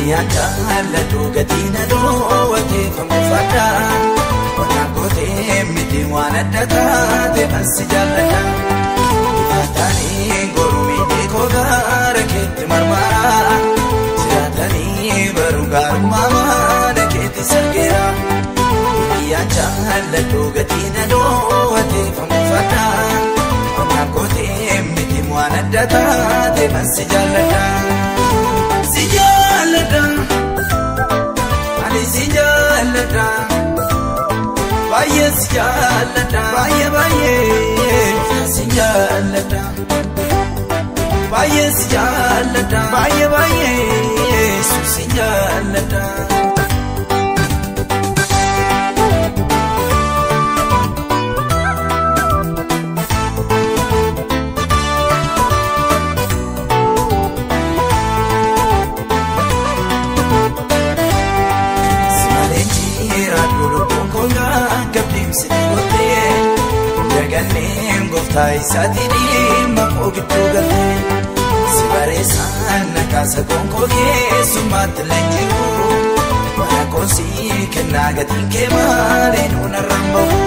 Hiriyyaan jaalladhu gatii na dhoowwatee fangufaadha. Qonnaan gootee miti waan adda taate ansi jaalladha. Ifaatanii gormii koo gaara keetti marmara. Jiraatanii baruu gaarummaa mana keetti sargeera. Hiriyyaan jaalladhu gatii na dhoowwatee fangufaadha. Qonnaan gootee miti waan adda taate ansi jaalladha. Si jaalladha, ani si jaalladha, baay'ee si jaalladha, baay'ee baay'ee si jaalladha, baay'ee si jaalladha, baay'ee baay'ee si jaalladha. Daganneen gooftaa isaatiin dhimma koo gidduu galtee si bareessaan nakaasa gonkoo keessummaatti leenji'u mana koosii kennaa gatiin kee malee nuunarraan bahu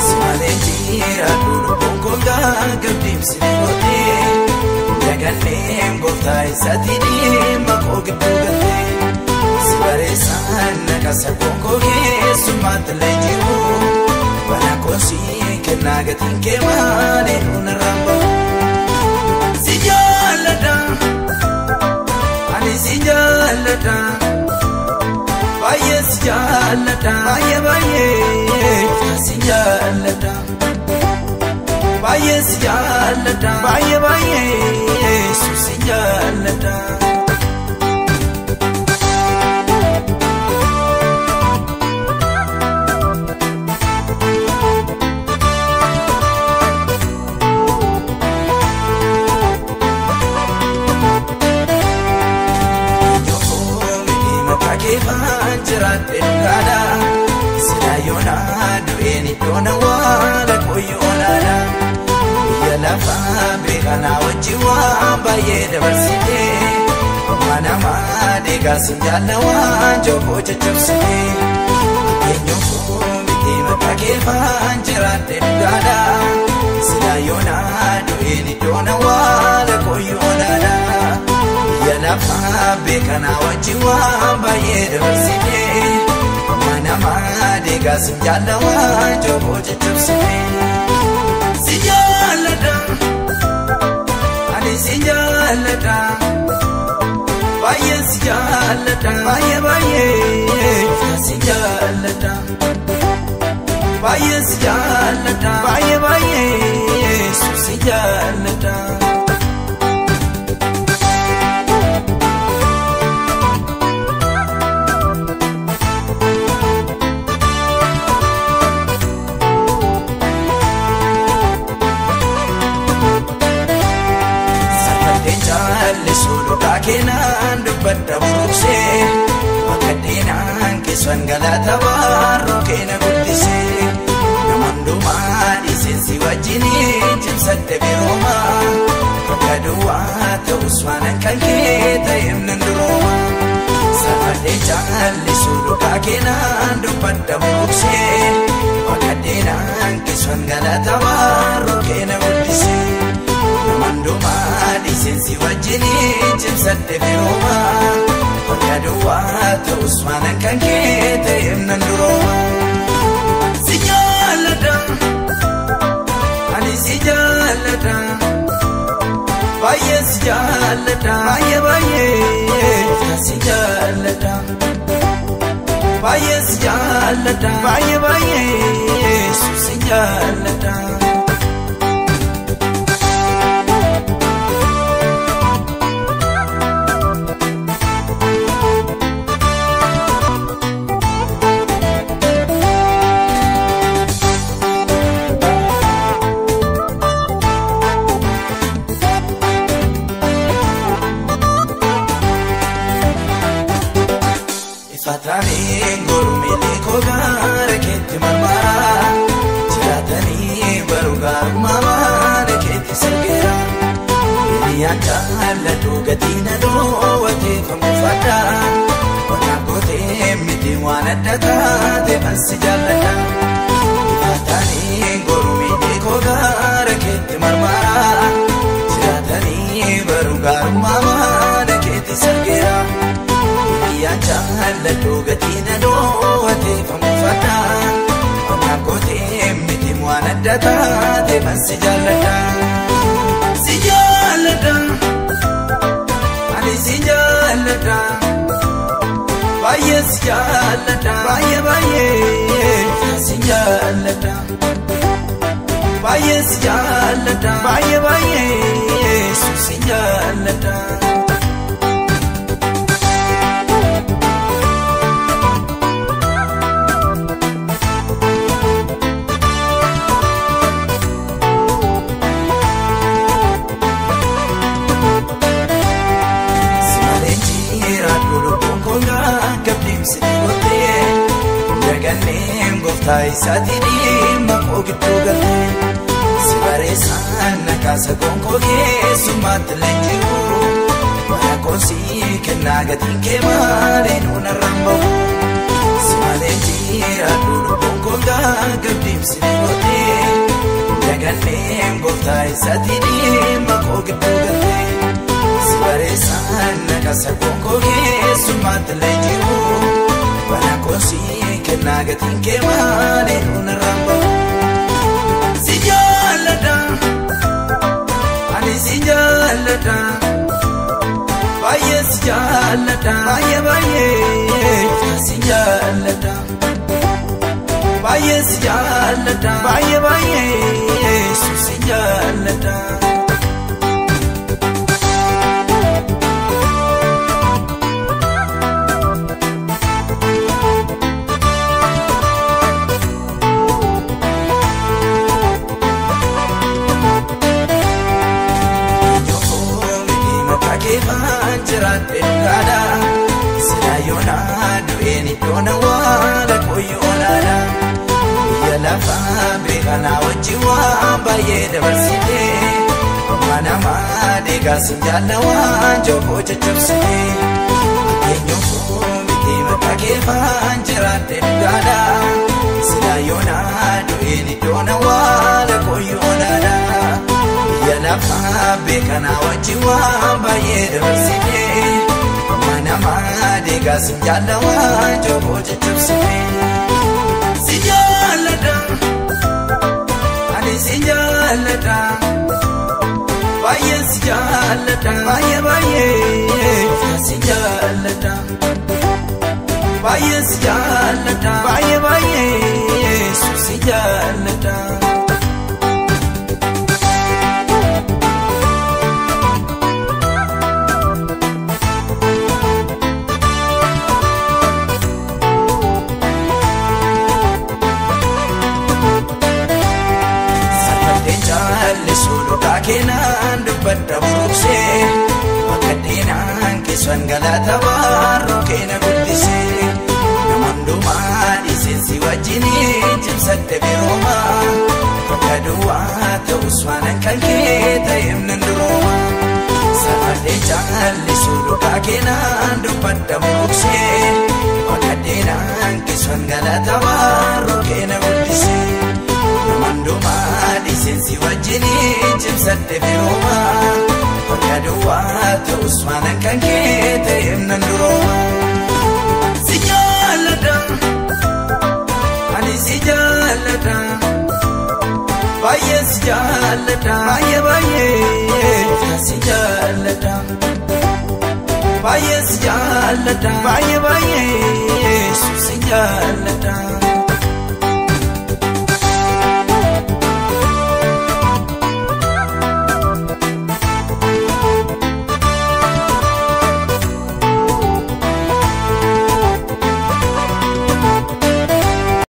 si malee jiraadhu lubbuun koo gaggabdeemsi ni gootee daganneen gooftaa isaatiin dhimma koo gidduu galtee si bareessaan nakaasa gonkoo keessummaatti leenji'u. Mana koosii kennaa gatiin kee malee nuunarraan bahu. Si jaalladha, ani si jaalladha, baay'ee si jaalladha, baay'ee baay'ee si jaalladha, baay'ee si jaalladha, baay'ee baay'ee si jaalladha. Jiraatee dhugaadha. Sila du'een iddoon awwaala qoyyoonaadha. Biyya lafaa beekanaa wajjin waan baay'ee dabarsitee. Amma namaa deegaa sin jaalla waan jookoo caccabsitee. Eenyuun koo miti maqaa keefaan jiraatee dhugaadha. Sila du'een iddoon awwaala qoyyoonaadha. Biyya lafaa beekanaa wajjin waan baay'ee dabarsitee. Amma namaa deegaa sin jaalla waan jookoo caccabsitee. Si jaalladha, ani si jaalladha, baay'ee si jaalladha, baay'ee baay'ee si jaalladha, baay'ee si jaalladha, baay'ee baay'ee si jaalladha. Suudhaa keenan dubbadda buruqsee bakka keessan galata baaruu keena guddisee nama hundumaa dhiiseensi wajjiniin cimsadde birooma bakka duwwaa ta'us waan kan kee ta'eef nan durooma. Safadhee caallisuu dhugaa keenan dubbadda buruqsee bakka keessan galata baaruu keena guddisee. Namandumaa dhiiseensi wajjiniin cimsadde birooma bakka duwwaa ta'us waan kan kee ta'eef nan durooma. Si jaalladha, ani si jaalladha, baay'ee si jaalladha, baay'ee baay'ee si jaalladha, baay'ee si jaalladha, baay'ee baay'ee si jaalladha. Ifaatanii gormii koo gaara keetti marmara. Jiraatanii baruu gaarummaa mana keetti sargeera. Hiriyyaan jaalladhu gatii na dhoowwatee fangufaadha. waan adda taate si jaalladha. Ifaatanii gormii koo gaara keetti marmaraa jiraatanii baruu gaarummaa mana keetti sargeera. Biyyaan jaalladhu gatii na dhoowwatee famuufadha. Qonnaan kootee miti waan adda taate si jaalladha. Si jaalladha. Ani si jaalladha. Baay'ee si jaalladha. Baay'ee baay'ee si jaalladha. Baay'ee si jaalladha. Baay'ee baay'ee si jaalladha. Daganneen gooftaa isaatii dhimma koo gidduu galtee si bareessaan na kaasa gonkoo keessummaatti leenji'u mana koosii kennaa gatiin kee malee nuunarraan bahu si malee jiraadhu lubbuun koo gaggabdiimsi ni gootee daganneen gooftaa isaatii dhimma koo gidduu galtee si bareessaan na kaasa gonkoo keessummaatti leenji'u. Mana koosii kennaa gatiin kee malee nuunarraan bahu. Si jaalladha, ani si jaalladha, baay'ee si jaalladha, baay'ee baay'ee si jaalladha, baay'ee si jaalladha, baay'ee baay'ee si jaalladha. Sila du'een iddoon awwaala qoyyoonaadha. Biyya lafaa beekanaa wajjin waan baay'ee dabarsitee amma namaa deegaa si jaalla waan jookoo caccabsitee eenyuun miti maqaa keefaan jiraadhe dhugaadha. Sila du'een iddoon awwaala qoyyoonaadha. Biyya lafaa beekanaa wajjin waan baay'ee dabarsitee. Nama deegaa si jaalla waan jookoo caccabsitee. Si jaalladha, ani si jaalladha, baay'ee si jaalladha, baay'ee baay'ee si jaalladha, baay'ee si jaalladha, baay'ee baay'ee si jaalladha. Suudhukaa keenan dubbadda buruqsee bakka keessan galata baarroo keena guddisee nama hundumaa dhiiseensi wajjiniin cimsadde birooma bakka duwwaa ta'us waan kan kee ta'eef nan durooma. Safardee jaalli suudhukaa keenan dubbadda buruqsee bakka keessan galata baarroo keena guddisee. Namandumaa dhiiseensi wajjiniin cimsadde birooma bakka duwwaa ta'us waan kan kee ta'eef nan durooma. Si jaalladha, ani si jaalladha, baay'ee si jaalladha, baay'ee baay'ee si jaalladha, baay'ee si jaalladha, baay'ee baay'ee si jaalladha.